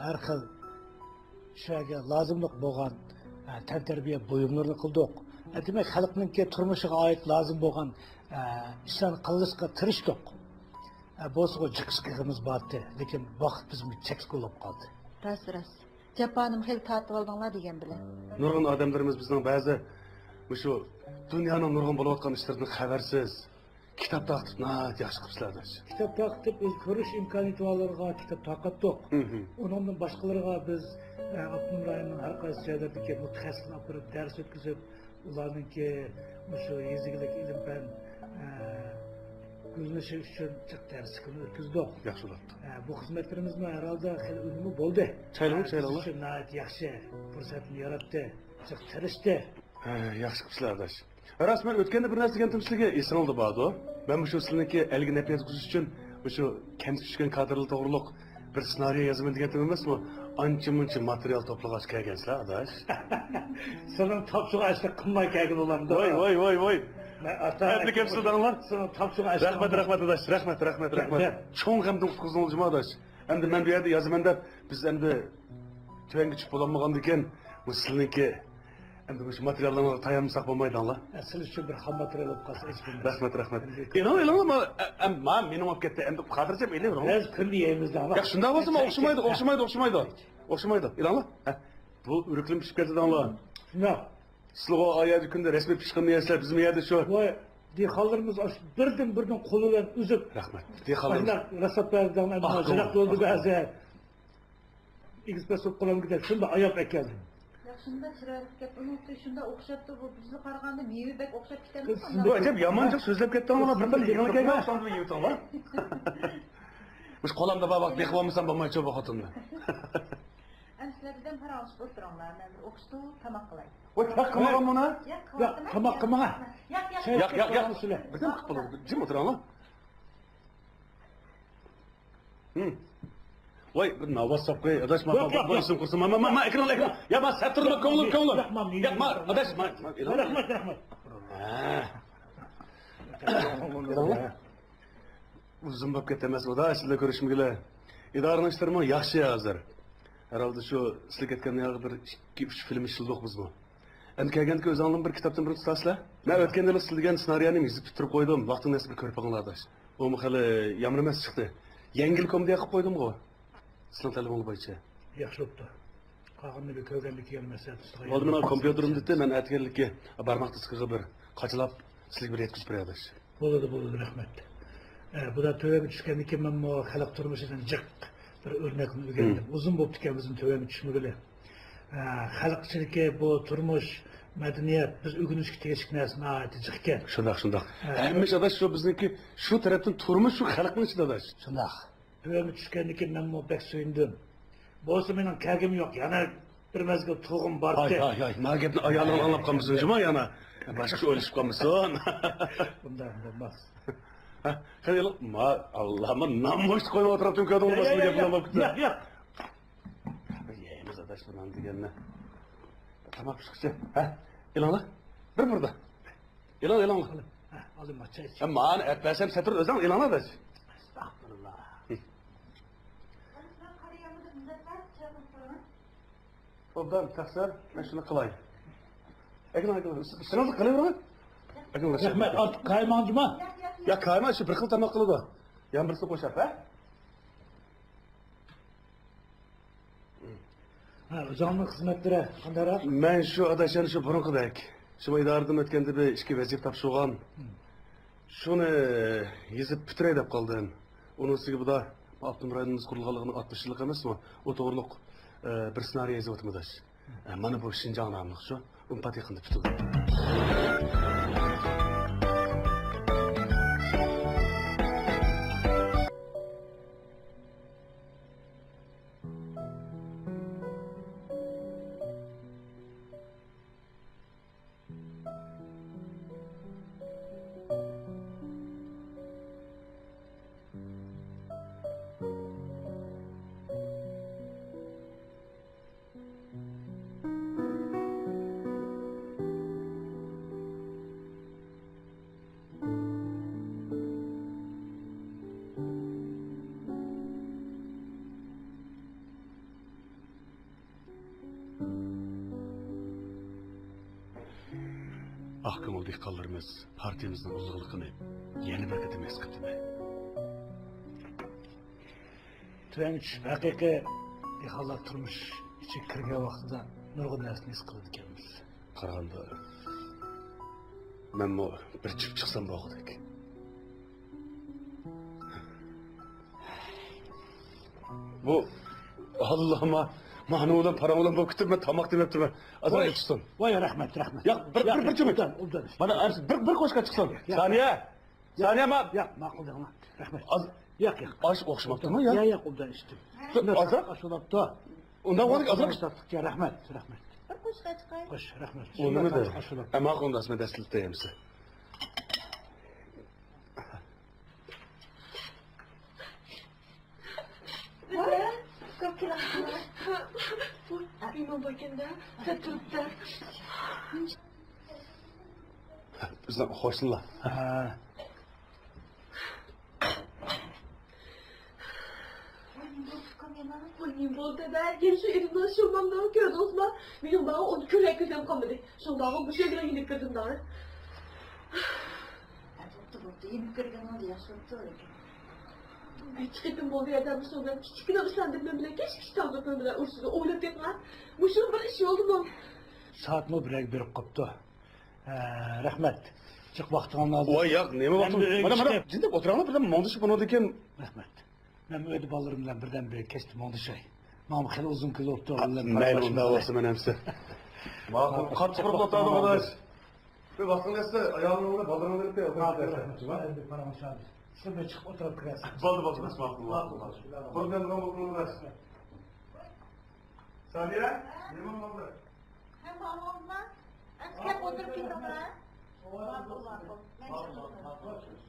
ھەر خىل شۇ يەرگە لازىملىق بولغان، ئە، تەنتەربىيە بۇيۇملىرىنى قىلدۇق. ئە، دېمەك، خەلقنىڭكى تۇرمۇشىغا ئائىت لازىم بولغان، ئە، ئىشلارنى قىلىشقا تىرىشتۇق. ئە، بولسىغۇ جىق ئىش قىلغىنىمىز بارتى، لېكىن ۋاقىت بىزگە چەكلىك بولۇپ قالدى. راست، راست. جاپانىمۇ خېلى تارتىۋالدىڭلار دېگەن بىلەن. نۇرغۇن ئادەملىرىمىز بىزنىڭ بەزى مۇشۇ دۇنيانىڭ نۇرغۇن بولۇۋاتقان ئىشلىرىدىن خەۋەرسىز، كىتاب تارقىتىپ ناھايىتى ياخشى قىپسىلەر ئاداش. كىتاب تارقىتىپ ئۆزى كۆرۈش ئىمكانىيىتى بارلىرىغا كىتاب تارقاتتۇق. مھم. ئۇنىڭدىن باشقىلىرىغا بىز، ئە، ئاپتونوم رايوننىڭ ھەر قايسى جايلىرىدىكى مۇتەخەسسىسلەرنى ئاپىرىپ دەرس ئۆتكۈزۈپ، ئۇلارنىڭكى مۇشۇ يېزا ئىگىلىك ئىلىم پەن، ئە، گۈللىنىشى ئۈچۈن جىق دەرسلىكنى ئۆتكۈزدۇق. ياخشى بوپتۇ. ئە، بۇ خىزمەتلىرىمىزمۇ ھەر ھالدا خېلى ئۈنۈمى بولدى. سايلاڭ، ئە، سايلاڭ. بىز ئۈچۈن ناھايىتى ياخشى پۇرسەتنى ياراتتى. جىق تىرىشتى. ھە، ياخشى قىپسىلەر ئاداش. راست، مەن ئۆتكەندە بىر نەرسە دېگەنتىم سىلىگە، ئېسىڭىزدە باردۇ. مەن مۇشۇ سىلىنىڭكى ئەلگە نەپ يەتكۈزۈش ئۈچۈن مۇشۇ كەنتكە چۈشكەن كادىرلار توغرۇلۇق بىر سېنارىي يازىمەن دېگەنتىم ئەمەسمۇ؟ ئانچە مۇنچە ماتېرىيال توپلىغاچ كەلگەنسىلەر ئاداش. سېنىڭ تاپشۇرغان ئىشنى قىلماي كەلگىلى بولامدۇ؟ ۋاي، ۋاي، ۋاي، ۋاي. مەن ئاتا ئەمدى گەپ سۆزلەڭلار. سېنىڭ تاپشۇرغان ئىشنى رەھمەت، قىلماي. رەھمەت ئاداش، رەھمەت، رەھمەت، رەھمەت. رەھمەت. چوڭ غەمدىن قۇتقۇزدىڭىز جۇما ئاداش. ئەمدى مەن بۇ يەردە يازىمەن دەپ، بىز ئەمدى تۆۋەنگە چۈشۈپ بولالمىغاندىكىن، بۇ سىلىنىڭكى ئەمدى مۇشۇ ماتېرىياللارغا تايانمىساق بولمايدۇ، ئاڭلا. ئە، سىز ئۈچۈن بىر خام ماتېرىيال بولۇپ قالسا، ھېچ بولمايدۇ. رەھمەت، رەھمەت. ئەمدى ئېلىڭ، ئېلىڭ، ما، ئە، ئە، ما، مېنىڭ بولۇپ كەتتى. ئەمدى خاتىرجەم ئېلىۋېرىڭ. بىز كۈندە يەيمىز دە، ئاڭلا. ياق، شۇنداق بولسىمۇ ئوخشىمايدۇ، ئوخشىمايدۇ، ئوخشىمايدۇ. ئوخشىمايدۇ. ئېلىڭلا. ھە، بۇ ئۆرۈكلىرىم پىشىپ كەتتى، ئاڭلا. شۇنداق. سىلىغۇ ئا يەردە كۈندە رەسمىي پىشقىنىنى يەيسىلەر، بىزمۇ يەردە شۇ. ۋاي، دېھقانلىرىمىز ئاشۇ بىردىن بىردىن قولى بىلەن ئۈزۈپ. رەھمەت. دېھقانلىرىمىز. ئاشۇنداق راسلاپ بەردى، ئاھ، يىراق بولدى بەزى. ئېگىز پەس بولۇپ قالامدۇ دەپ شۇنداق ئاياپ ئەكەلدىم. ياق، شۇنداق چىرايلىق گەپ. ئۇنىڭ ئۈستىگە شۇنداق ئوخشاپتۇ، بۇ بىزگە قارىغاندا مېۋە بەك ئوخشاپ كېتەمدۇ؟ بۇ ئەجەب يامان جىق سۆزلەپ كەتتىڭ، مانا بىر خىل يېڭىلىق كەلگەن ئوخشامدۇ يېۋىتىڭ. مۇشۇ قولامدا بار ۋاقىت بېقىپ ئالمىسام بولمايچۇ بۇ خوتۇننى. ئەمدى سىلەر بىلەن پاراڭلىشىپ ئولتۇرۇڭلار، مەن بىر ئوخشىتىپ تاماق قىلاي. ۋاي، تاماق قىلمىغان بۇنى. ياق، ياق، تاماق قىلمىغان. ياق، ياق، ياق، ياق، ياق. بىردەم قىلىپ بولىدۇ، جىم ئولتۇرۇڭلار. ھىم. ۋاي، بىر ناۋات ساپ قوي، ئاداش، ما، ياق، ما، ياق، ما، ياق. ئىسىم قۇرسۇن، ما، ما، ما، ما، ئەكرىڭلار، ئەكرىڭلار. يا، ما، سەپ تۇرما، كۆڭلۈم، كۆڭلۈم. ياق، ما، ياق، ما، ئاداش، ما، ما، ئېلىڭ. رەھمەت، رەھمەت. ھە. ئۇزۇن بولۇپ كەتتى ئەمەسمۇ، ئاداش، سىلەر كۆرۈشمىگىلى. ئىدارىنىڭ ئىشلىرىمۇ ياخشى ھازىر. ھەر ھالدا شۇ سىلەر كەتكەندىن ياقى بىر ئىككى، ئۈچ فىلىم ئىشلىدۇق بىزمۇ. ئەمدى كەلگەندىكى ئۆزۈڭلارنىڭ بىر كىتابتىن بىرنى تۇتاسىلەر. مەن ئۆتكەن يىلى سىلىگەن سېنارىيەنى يېزىپ پۈتتۈرۈپ قويدۇم. ۋاقتىڭ نەرسە بىر كۆرۈپ بېقىڭلار، ئاداش. ئۇمۇ خېلى يامىنى ئەمەس چىقتى. يەڭگىل كومېدىيە قىلىپ قويدۇمغۇ؟ سىزنىڭ تەلىپىڭىز بويىچە. ياخشى بوپتۇ. قالغىنىنى بىر كۆرگەندىن كېيىن مەسلىھەت ئۈستىگە. بولدى، مانا كومپيۇتېرىمنى دېتى، مەن ئەتىگەنلىككە بارماق دىسكىغا بىر قاچىلاپ، سىزگە بىر يەتكۈزۈپ بېرەي، ئاداش. بولىدۇ، بولىدۇ، رەھمەت. ئە، بۇدا تۆۋەنگە چۈشكەندىن كېيىن مەنمۇ خەلق تۇرمۇشىدىن جىق بىر ئۆرنەكنى ئۆگەندىم. مم. ئۇزۇن بوپتىكەن بىزمۇ تۆۋەنگە چۈشمىگىلى. ئە، خەلق ئىچىدىكى بۇ تۇرمۇش، مەدەنىيەت، بىز ئۆگىنىشكە تېگىشلىك نەرسە ناھايىتى جىق ئىكەن. شۇنداق، شۇنداق. ئە، ھەممە ئىش ئاداش شۇ بىزنىڭكى شۇ تەرەپتىن تۇرمۇش شۇ خەلقنىڭ ئىچىدە ئاداش. شۇنداق. تۆۋەنگە چۈشكەندىن كېيىن مەنمۇ بەك سۆيۈندۈم. بولسا مېنىڭ كەلگۈم يوق، يەنە بىر مەزگىل تۇرغۇم بارتى. ھاي، ھاي، ھاي، ما گەپنى ئايالىڭ ئاڭلاپ قالمىسۇن جۇما يەنە. باشقا ئىش ئويلىشىپ قالمىسۇن. بۇنداق بولماس. ھە، قېنى، ما، ئاللا، ما ناموشتا قويۇپ ئولتۇرۇپتىم، كۆردۈڭمۇ، ياق، باشقا ياق، گەپنى ياق، ئاڭلاپ كېتىپ. ياق، ياق. يەيمىز ئاداش بۇنىڭ دېگەننى. تاماق پىشقىچە. ھە، ئېلىڭلار. بىر بۇردا. ئېلىڭ، ئېلىڭ. ھە، ئالدىم، چاي ئىچىڭ. ھە، مانا ئەپ بەرسەم سەتۇر ئۆزۈڭ ئېلىڭلار بەس. ئەستەغپۇرۇللا. ھە. ئوبدان، تەقسىر، مەن شۇنى قىلاي. ئەكىڭ، ئەكىڭ، ئىشىڭىزنى قىلىۋېرىڭ. ئەكىڭ، رەھمەت، ئارتۇق قايماڭ جۇما. ياق، كايما، شۇ بىر خىل تاماق قىلىدۇ. يەنە بىرسىنى قوشاپ، ھە؟ ھە، ئۆزۈڭنىڭ خىزمەتلىرى قانداقراق؟ مەن شۇ ئاداش يەنە شۇ بۇرۇنقىدەك. شۇ ئىدارىدىن ئۆتكەندە بىر ئىككى ۋەزىپە تاپشۇرغان. ھىم. شۇنى يېزىپ پۈتتۈرەي دەپ قالدىم. ئۇنىڭ ئۈستىگە بۇدا ئاپتونوم رايونىمىز قۇرۇلغانلىقىنىڭ ئاتمىش يىللىق ئەمەسمۇ؟ ئۇ توغرۇلۇق، ئە، بىر سېنارىي يېزىۋاتىمەن ئاداش. ئە، مانا بۇ شىنجاڭ ناملىق شۇ، ئۇنپات يېقىندا پۈتۈلدى. ئاق كۆڭۈل دېھقانلىرىمىز پارتىيىمىزنىڭ ئۇلۇغلۇقىنى يەنە بىر قېتىم ھېس قىپتىمەن. تۆۋەنگە چۈشۈپ، ھەقىقىي دېھقانلار تۇرمۇش ئىچىگە كىرگەن ۋاقتىدا نۇرغۇن نەرسىنى ھېس قىلىدىكەنمىز. قارىغاندا، مەنمۇ بىر چۈشۈپ چىقسام بولغۇدەك. بۇ، ئاللا، ما، مانا بىلەن پاراڭ بىلەن بولۇپ كېتىپ، مەن تاماق دېمەپتىمەن. ئازراق ئىچسۇن. ۋاي، رەھمەت، رەھمەت. ياق، بىر، بىر، بىر چۆمۈچ. ئوبدان، ئوبدان ئىچتىم. مانا، بىر، بىر كوشكا چىقسۇن. ياق. سانىيە! سانىيە، ما- ياق، ماقۇل دەڭلار. رەھمەت. ئاز- ياق، ياق. ئاش ئوخشىماپتۇما يا؟ ياق، ياق، ئوبدان ئىچتىم. بىر ئازراق؟ ئاشۇلاپتۇ. ئۇنداق بولدى، ئازراق. رەھمەت، رەھمەت. بىر قوشۇق ئاچقاي. خوش، رەھمەت. ئۇ نېمە دە؟ ئاشۇلاپتۇ. ئە، ماقۇل، ئەمدى ئەسمە دەسلىتتە يەمسە. بىزنىڭ خوشنىلا. ۋاي، نېمە بولدى دادا؟ يەنە شۇ ئېرىمنىڭ شۇ مامدىغا كۆردىڭىزما؟ مېنىڭ داغا ئۇنى كۆرەر كۆزۈم قالمىدى. شۇ داغا مۇشۇ يەرگە يېنىپ كىردىم داغا. بوپتۇ، بوپتۇ. يېنىپ كىرگىنىڭىز ياخشى بوپتۇ لېكىن. نەچچە قېتىم بولدى يا دەم شۇ بىلەن كىچىككىنە ئۇسلاندىم مەن بىلەن كەچ كىچىك تاغدا مەن بىلەن ئۇرۇشىدۇ. ئويلاپ بېقىڭا. مۇشۇ بىر ئىش بولدىمۇ؟ سائەتمۇ بىرگە بېرىپ قاپتۇ. ھە، رەھمەت. جىق ۋاقتىڭلارنى ئالدىم. ۋاي ياق، نېمە ۋاقتىڭ؟ مانا، مانا، جىندەپ ئولتۇرۇڭلار، بىردەم مۇڭدىشىپ بۇنىڭدىن كېيىن. رەھمەت. مەن ئۆيدە بالىلىرىم بىلەن بىردەم بىر كەچتە مۇڭدىشاي. ماڭا خېلى ئۇزۇن كۈن بوپتۇ. مەيلى، ئۇنداق بولسا مەن ئەمسە. ماقۇل، قاتتىق ئۇرۇپ ئولتۇردۇق، ئاداش. بىر ۋاقتىڭ يەتسە، ئايالىڭ بىلەن بالىلىرىڭ بىلەن بىر ئولتۇرۇپ كەتسە. ماقۇل، رەھمەت. سىز بىر چىقىپ ئولتۇرۇپ كىرەرسىز. بولدى، بولدى، بولدى، ماقۇل، ماقۇل، ماقۇل. قۇرۇپ مەن بىلەن ئولتۇرۇپ كىرەرسىز. سانىيە، نېمە بولدى؟ ھە، ماقۇلما؟ ئەمسە كەپ ئولتۇرۇپ كېتىڭلار. ماقۇل، ماقۇل. ماقۇل، ماقۇل.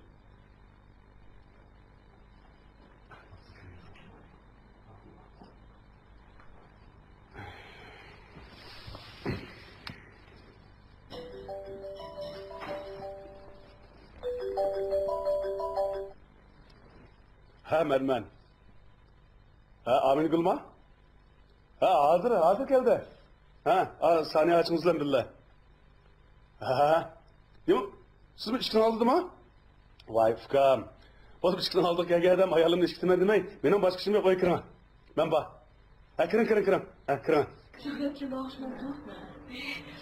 ھە، مەنمەن. ھە، ئامىنگۈلما؟ ھە، ھازىر، ھازىر كەلدى. ھە، ئا، سانىيە ئاچىڭىز بىلەن بىللە. ھە، ھە. يو، سىزمۇ ئىشىكنىڭ ئالدىدىما؟ ۋاي ئۇكام، بولۇپ ئىشىكنىڭ ئالدىغا كەلگەن ئادەم ئايالىمنى ئىشىكتىمەن دېمەي، مېنىڭ باشقا ئىشىم يوق، ئۆيگە كىرىڭ. مەن بار. ھە، كىرىڭ، كىرىڭ، كىرىڭ. ھە، كىرىڭ. شۆھرەتكە باغىشمامدۇ؟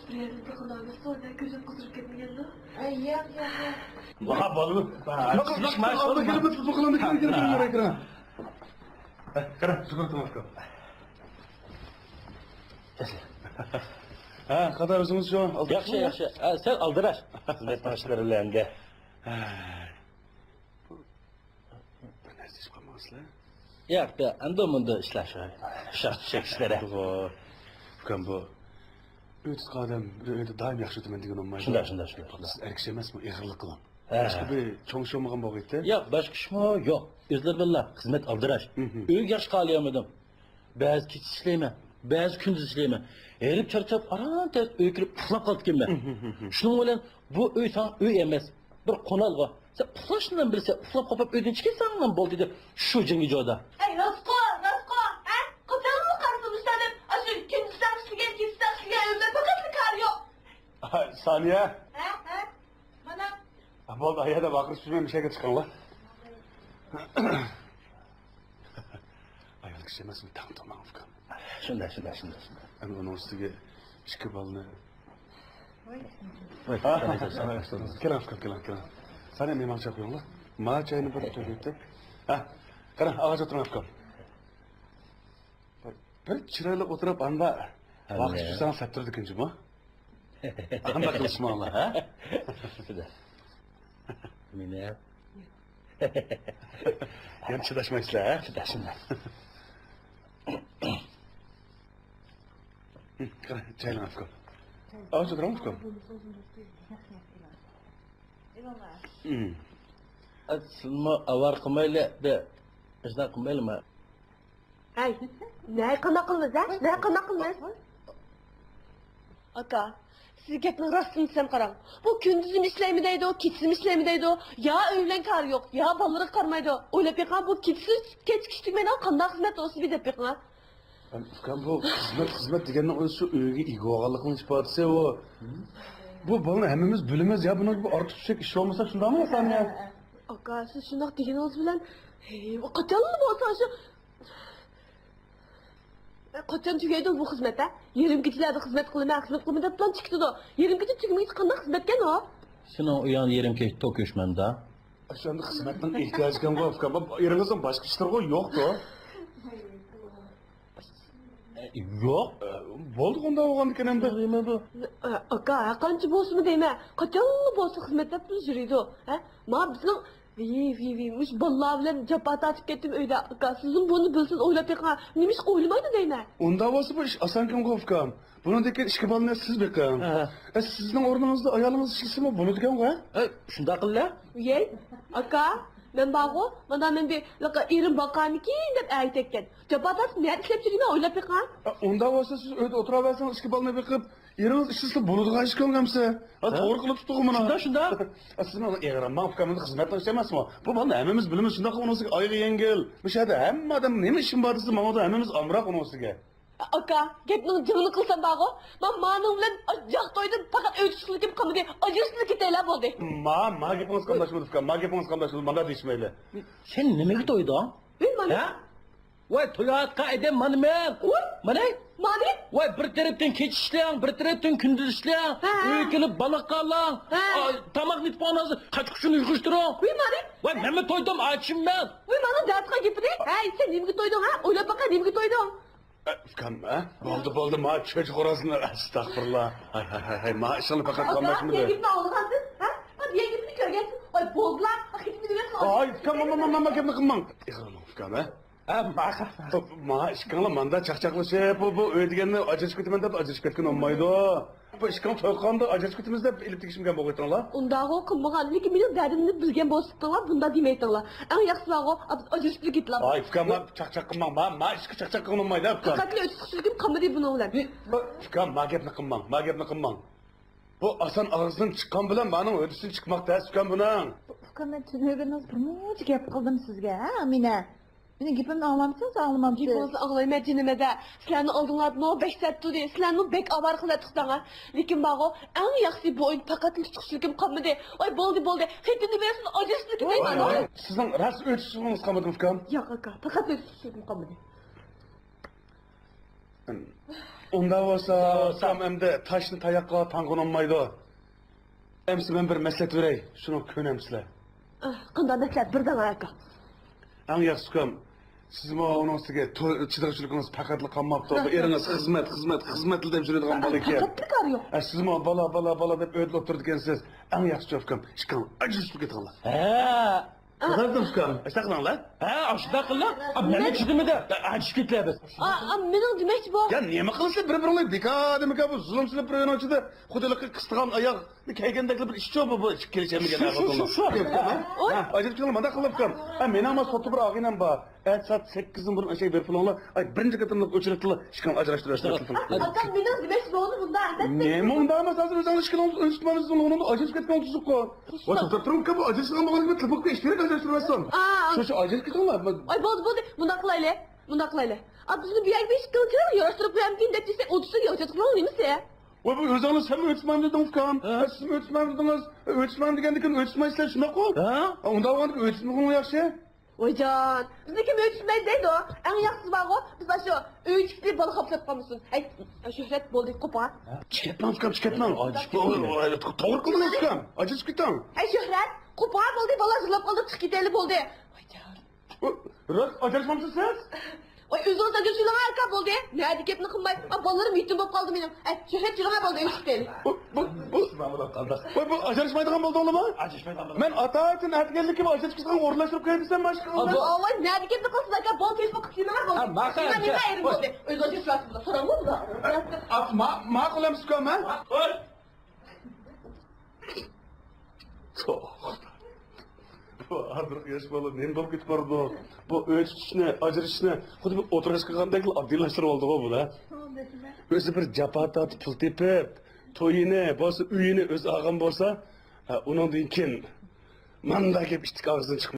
بىر يەردىن تاقىلاۋېرسۇن، كۆزۈم قىزىرىپ كەتمىگەندۇ؟ ھەي، ياق، ياق، ياق. ۋاھ، بالىم. ياق، ياق، ياق، ياق، كىرىڭ، كىرىڭ، كىرىڭ، كىرىڭ. ھە، قانداق ئۆزىڭىز شۇ؟ ياخشى، ياخشى. ھە، سەل ئالدىراش. خىزمەتنىڭ ئىشلىرى بىلەن ئەمدى. ھە. بىر نەرسە ئىچىپ قالمىغايسىلەر؟ ياق، ياق، ئەمدى مۇنداق ئىشلار شۇ. ئۇششاق چۈششەك ئىشلار. ئۇكام، بۇ ئۆي تۇتقان ئادەم بىر ئۆيدە دائىم ياخشى ئۆتىمەن دېگىنى بولمايدۇ. شۇنداق، شۇنداق، شۇنداق. سىز ئەر كىشى ئەمەسمۇ، ئېغىرلىق قىلىڭ. ھە. باشقا بىر چوڭ ئىش بولمىغان بولغىيتتى. ياق، باشقا ئىشمۇ يوق. ئۆزلىرى بىلەن خىزمەت ئالدىراش. مھم. ئۆيگە ياخشى قارايالمىدىم. بەزى كېچە ئىشلەيمەن، بەزى كۈندۈز ئىشلەيمەن. ھېرىپ چارچاپ، ئاران تەس ئۆيگە كىرىپ ئۇخلاپ قالىدىكەنمەن. مھم، مھم. شۇنىڭ بىلەن بۇ ئۆي ساڭا ئۆي ئەمەس، بىر قونالغۇ. سەن ئۇخلاشنى بىلسەڭ، ئۇخلاپ قوپۇپ ئۆيدىن چىقىپ كەتسەڭلا بولدى دەپ شۇ جېڭگە جودا. ئەي، راستقۇ، راستقۇ، ھە؟ قوپتىڭىزمۇ قارىسىمۇ سەلىم؟ ئاشۇ كۈندۈزلەر ئىشلىگەن، كېچىلەر ئىشلىگەن ئۆيدە پەقەتلا كارى يوق. ھە، سانىيە. ھە، ھە. مانا. ھە، بولدى، ئايا دەپ ۋارقىرىشىپ يۈرمەي، مۇشۇ يەرگە چىقىڭلار. ئايال كىشى ئەمەسمۇ، تەڭ تۇرماڭ، ئۇكام. شۇنداق، شۇنداق، شۇنداق، شۇنداق. ئەمدى ئۇنىڭ ئۈستىگە ئىككى بالىنى. ۋاي. ھە، ھە، ھە، ھە، ھە. كېلىڭ، ئۇكام، كېلىڭ، كېلىڭ. سانىيە، مېنى ماڭا چاي قويۇڭلار. مانا چاينى بىر تۆكۈۋېتىپ. ھە، قېنى، ئاغاچ ئولتۇرۇڭ، ئۇكام. بىر چىرايلىق ئولتۇرۇپ، ئاندا ۋاقىت چىقساڭ سەپتۇرىدىكىن جۇمۇ. ئانداق قىلىشماڭلار، ھە؟ مېنى يەنە چىداشمايسىلەر، ھە؟ چىداشمايمەن. قاراڭ، چاينى ئاپكۇ. ئاۋۇ چاتراڭ ئۇكام. سىزمۇ ئاۋارە قىلمايلى، بىر ئىشلار قىلمايلىما؟ ھەي، نە قانداق قىلىمىز، ھە؟ نە قانداق قىلىمىز؟ ئاكا، سىز گەپنىڭ راستىنى دېسەم قاراڭ. بۇ كۈندۈزىمۇ ئىشلەيمەن دەيدۇ، كېچىسىمۇ ئىشلەيمەن دەيدۇ. يا ئۆي بىلەن كارى يوق، يا بالىلىرىغا قارىمايدۇ. ئويلاپ بېقىڭ، بۇ كېچىسى كەچ كۈچ تۈگمەيدىغان قانداق خىزمەت ئۇ سىزگە دەپ بېقىڭ. ئۇكام، بۇ خىزمەت، خىزمەت دېگەننىڭ ئۆزى شۇ ئۆيگە ئىگە بولغانلىقنىڭ ئىپادىسى ئۇ. بۇ بالىنى ھەممىمىز بىلىمىز، يا بۇنىڭ بىر ئارتۇقچە ئىش بولمىسا شۇنداقمۇ ئاسان يا؟ ئاكا، سىز شۇنداق دېگىنىڭىز بىلەن، ھېي، بۇ قاچانلا بولسا شۇ، قاچان تۈگەيدۇ بۇ خىزمەت، ھە؟ يېرىم كېچىلەردە خىزمەت قىلىمەن، خىزمەت قىلىمەن دەپلا چىقىدۇ. يېرىم كېچە تۈگىمىگىچە قانداق خىزمەتكەن ئۇ؟ سېنىڭ ئۇيان يېرىم كېچە توك ئۆچمەمدە. شۇنداق خىزمەتنىڭ ئېھتىياجىكەنغۇ، ئۇكام. ئېرىڭىزنىڭ باشقا ئىشلىرىغۇ يوقتۇ؟ يوق. بولدى، ئۇنداق بولغاندىكىن ئەمدى. ئاكا، ھەرقانچە بولسىمۇ دەيمەن، قاچانلا بولسا خىزمەت دەپ يۈرىدۇ. ھە؟ ما بىزنىڭ ۋىي، ۋىي، ۋىي، مۇشۇ بالىلار بىلەن جاپا تارتىپ كەتتىم ئۆيدە. ئاكا، سىزمۇ بۇنى بىلسىز ئويلاپ بېقىڭ. نېمىشقا ئويلىمايدۇ دەيمەن. ئۇنداق بولسا بۇ ئىش ئاسانكەنغۇ، ئۇكام. بۇنىڭدىن كېيىن ئىككى بالىنى سىز بېقىڭ. ھە. ئە، سىزنىڭ ئورنىڭىزدا ئايالىڭىز ئىشلىسىمۇ بولىدىكەنغۇ، ھە؟ ئە، شۇنداق قىللا. ۋىي، ئاكا، مەن بارغۇ، مانا مەن بىر لىقا ئېرىم باقارمىكىن دەپ ئەگىتەتكەن. جاپا تارتىپ نەدە ئىشلەپ يۈرىمەن ئويلاپ بېقىڭ. ئە، ئۇنداق بولسا سىز ئۆيدە ئولتۇراۋەرسىڭىز، ئىككى بالىنى بېقىپ، ئېرىڭىز ئىشلىسا بولىدىغان ئىشكەنغۇ ئەمسە. ھە، ھە؟ توغرا قىلىپ تۇتتىغۇ مانا. شۇنداق، شۇنداق. ئە، سىز مانا ئېغىرلانماڭ، ئۇكام، ئەمدى خىزمەتنىڭ ئىشى ئەمەسمۇ؟ بۇ بالىنى ھەممىمىز بىلىمىز، شۇنداق ئۇنىڭ ئۈستىگە ئايىغى يەڭگىل. مۇشۇ يەردە ھەممە ئادەم نېمە ئىشىم بار دېسە، ماڭىدۇ، ھەممىمىز ئامراق ئۇنىڭ ئۈستىگە. ئاكا، گەپنىڭ جىڭىنى قىلسام بارغۇ، مەن مانىڭ بىلەن ياق تويدىم، پەقەت ئۆي تۇتۇشلۇقۇم قالمىدى، ئاجرىشىپلا كېتەيلا بولدى. ما، ما گېپىڭىز قاملاشمىدى، ئۇكام، ما گېپىڭىز قاملاشمىدى، مانداق دېيىشمەيلى. سەن نېمىگە تويدۇڭ؟ مەن مانا. ھە؟ ۋاي، تويۇۋاتقان ئادەم مانا مەن. ۋاي. مانا. مانا. ۋاي، بىر تەرەپتىن كېچە ئىشلەڭ، بىر تەرەپتىن كۈندۈز ئىشلەڭ، ھە. ئۆيگە كېلىپ بالا قالاڭ، ھە. ئا، تاماقنى ئېتىپ ئالمايسىز، قاچا-قۇچىنى يىغىشتۇرۇڭ. ۋاي، مانا. ۋاي، مەنمۇ تويدۇم، ئاچىم مەن. ۋاي، مانا دەۋاتقان گېپىنى. ھەي، سەن نېمىگە تويدۇڭ، ھە؟ ئويلاپ باققىن، نېمىگە تويدۇڭ؟ ئە، ئۇكام، ھە؟ بولدى، بولدى، ما چۆچە خورازنى، ئەستەغپۇرۇللا. ھاي، ھاي، ھاي، ھاي، ما ئىشىڭنى پەقەت قاملاشمىدى. دېگەن گېپىنى ئاڭلىغانسىز، ھە؟ دېگەن گېپىنى كۆرگەنسىز. ئاي، بولدىلا، كېتىپ يۈرۈۋېرىڭ. ئاي، ئۇكام، ما، ما، ما، ما گەپنى قىلماڭ. ئېغىرلىنىڭ، ئۇكام، ھە؟ ھە، ما، ما ئىككىڭلار ماندا چاقچاقلىشىپ، بۇ، بۇ ئۆي دېگەننى ئاجرىشىپ كېتىمەن دەپ ئاجرىشىپ كەتكىنى بولمايدۇ. بۇ ئىككىڭ توي قىلغاندا ئاجرىشىپ كېتىمىز دەپ ئېلىپ تېگىشمىگەن بولغىيتىڭلار. ئۇنداقغۇ قىلمىغان، لېكىن مېنىڭ دەردىمنى بىلگەن بولسىتىڭلار، بۇنداق دېمەيتىڭلار. ئەڭ ياخشىسى بارغۇ، ئاجرىشىپلا كېتىلا. ئاي، ئۇكام، ما چاقچاق قىلماڭ، ما، ما ئىشقا چاقچاق قىلغىنى بولمايدۇ، ئۇكام. پەقەتلا ئۆتۈش خۇشلۇقۇم قالمىدى بۇنىڭ بىلەن. ئۇكام، ما گەپنى قىلماڭ، ما گەپنى قىلماڭ. بۇ ئاسان ئاغزىدىن چىققان بىلەن مانىڭ ھۆددىسىدىن چىقماق تەس، ئۇكام، بۇنىڭ. ئۇكام، مەن تۈنۈگۈن بىر مۇنچە گەپ قىلدىم سىزگە، ھە، ئامىنە؟ مېنىڭ گېپىمنى ئاڭلامسىز، ئاڭلىمامسىز؟ گېپىڭىزنى ئاڭلايمەن جېنىم ھەدە. سىلەرنى ئالدىڭلاردىمۇ بەك سەت تۇردى. سىلەرنىمۇ بەك ئاۋارە قىلىۋەتتۇق دەڭە. لېكىن بارغۇ، ئەڭ ياخشىسى بۇ ئۆيدە پەقەتلا تۇتۇشلۇقۇم قالمىدى. ۋاي، بولدى، بولدى. خېتىنى بەرسۇن، ئاجرىشىپلا كېتەيمەن. ۋاي، ۋاي. سىزنىڭ راست ئۆي تۇتۇشلۇقىڭىز قالمىدىمۇ، ئۇكام؟ ياق، ئاكا، پەقەتلا ئۆي تۇتۇشلۇقۇم قالمىدى. ئۇنداق بولسا، ئۇكام، ئەمدى تاشنى تاياققا تاڭغىنى بولمايدۇ. ئەمسە مەن بىر مەسلىھەت بېرەي، شۇنى كۆنەمسىلەر؟ ئاھ، قانداق مەسلىھەت بېرىدىڭ ئاكا؟ ئەڭ ياخشىسى ئۇكام، سىزمۇ ئۇنىڭ ئۈستىگە تو-، چىدىغۇچىلىقىڭىز پەقەتلا قالماپتۇ. بۇ ئېرىڭىز خىزمەت، خىزمەت، خىزمەتلا دەپ يۈرىدىغان بالا ئىكەن. پەقەتلا كارى يوق. ئە، سىزمۇ بالا، بالا، بالا دەپ ئۆيدە ئولتۇرىدىكەنسىز. ئەڭ ياخشىسى ئۇكام، ئىككىڭلار ئاجرىشىپ كېتىڭلار. ھە. ئۇكام، ئاشۇنداق قىلىڭلار. ھە، ئاشۇنداق قىلىڭ. ئا، مەن چىدىمىدىم. ئاجرىشىپ كېتىلە بىز. ئا، ئا، مېنىڭ دېمەكچى بۇ. يا نېمە قىلىسىلەر بىر-بىرىڭلار؟ بىكار دېمىكا بۇ زۇلۇم سېلىپ بىر ئۆينىڭ ئىچىدە خۇددى ھېلىقى قىستىغان ئاياغ كەيگەندەكلا بىر ئىش چۇ بۇ، بۇ ئىككى كېلىشەلمىگەن شۇ، شۇ، شۇ، شۇ. ھە، ئاجرىشىپ كېتىڭلار، مانداق قىلىڭ ئۇكام. ھە، مېنىڭ ما سوتتا بىر ئاغىنەم بار. ئەتە سائەت سەككىزدىن بۇرۇن ئەشەگە بېرىپ بولۇڭلار. ئاي، بىرىنچى قېتىملىق ئۆچرەتتىلا ئىككىڭلار ئاجراشتۇرۇۋەتسىڭلار. ئاكام، مېنىڭ دېمەكچى بولغىنىم مۇنداق ئەمەس. نېمە مۇنداق ئەمەس؟ ھازىر ئۆزۈڭلار ئىككىڭلار ئۆچرىتىپ ئالىمىز، ئۇنىڭدا ئاجرىشىپ كەتكەن تۇزۇققۇ. ۋاي، توختاپ تۇرۇڭ ئۇكام، بۇ ئاجرىشىدىغان بولغان نېمە، تېلېفونغا ئىش كېرەك ئاجراشتۇرۇۋەتسۇن. ئا، ئا. شۇ، شۇ ئاجرىشىپ كېتىڭلار. ئاي، بولدى، بولدى. مۇنداق قىلايلى. مۇنداق قىلايلى. ئا، بىزنى بۇ يەرگە بېرىپ كېلىڭ، كېلىڭ، ياراشتۇرۇپ قويامدىكىن دەپ دېسەك، ئۇنتۇسۇن، ياخشى قىلىڭ نېمىسى؟ ۋاي، بۇ ئۆزۈڭلار سەنمۇ ئۆچمەيمەن دېدىڭ ئۇكام. ھە؟ ھە، سىزمۇ ئۆچمەيمەن دېدىڭىز. ئۆچمەيمەن دېگەندىكىن ئۆچمەيسىلەر، شۇنداققۇ؟ ھە؟ ئۇنداق بولغاندىكىن ئۆچمىگىنىڭ ياخشى. ۋايجان، بىزنى كىم ئۆچمەيدۇ دەيدۇ؟ ئەڭ ياخشىسى بارغۇ، بىز ئاشۇ ئۆي ئىككىسى بالا خاپىسىلاپ قالمىسۇن. ھەي، شۆھرەت، بولدى، قوپۇڭ. چىقىۋەتمەڭ ئۇكام، چىقىۋەتمەڭ. توغرا قىلدىڭىز ئۇكام. ئاجرىشىپ كېتىڭ. ھەي شۆھرەت، قوپۇڭ، بولدى، بالىلار يىغلاپ قالدى، چىقىپ كېتەيلى، بولدى. ۋايجان. راست ئاجراشمامسىز سىز؟ ۋاي، ئۆزىڭىز ئاجرىشىۋېلىڭ ئاكا، بولدى. نەدە گەپنى قىلماي. ئا، بالىلىرىم يېتىم بولۇپ قالدى مېنىڭ. ئە، چېقىپ چىقىڭ بولدى، ئۆچۈپ قېلى. بۇ، بۇ، بۇ، بۇ، بۇ ئاجراشمايدىغان بولدۇڭلىمۇ؟ ئاجراشمايدىغان بولدۇم. مەن ئاتايىتىن ئەتىگەنلىكىم ئاجرىشىپ كېتىدىغان ئورۇنلاشتۇرۇپ قوياي دېسەم، باشقا. ئا، بۇ، ۋاي، نەدە گەپنى قىلىسىز ئاكا، بول، تېلېفون قىلىپ سېلىڭلار بولدى. ھە، ماقۇل، مېنىڭ ئەمىسە. ئېرىم بولدى. ئۆزىڭىز ئاجرىشىۋالسىڭلار، سوراڭ بولدى. ئا، ما-، ماقۇل ئەمىسە ئۇكام، ھە؟ ماقۇل. بۇ ھازىرقى ياش بالا نېمە بولۇپ كېتىپ بارىدۇ؟ بۇ ئۆي تۇتۇشنى، ئاجرىشىشنى خۇددى بىر ئوتتۇرىغا چىققاندەكلا ئاددىيلاشتۇرۇپ ئالدىغۇ بۇ، ھە؟ ئۆزى بىر جاپا تارتىپ پۇل تېپىپ، تويىنى بولسا، ئۆيىنى ئۆزى ئالغان بولسا، ھە، ئۇنىڭدىن كېيىن مانداق گەپ ئىتتىك ئاغزىدىن چىقمايدۇ.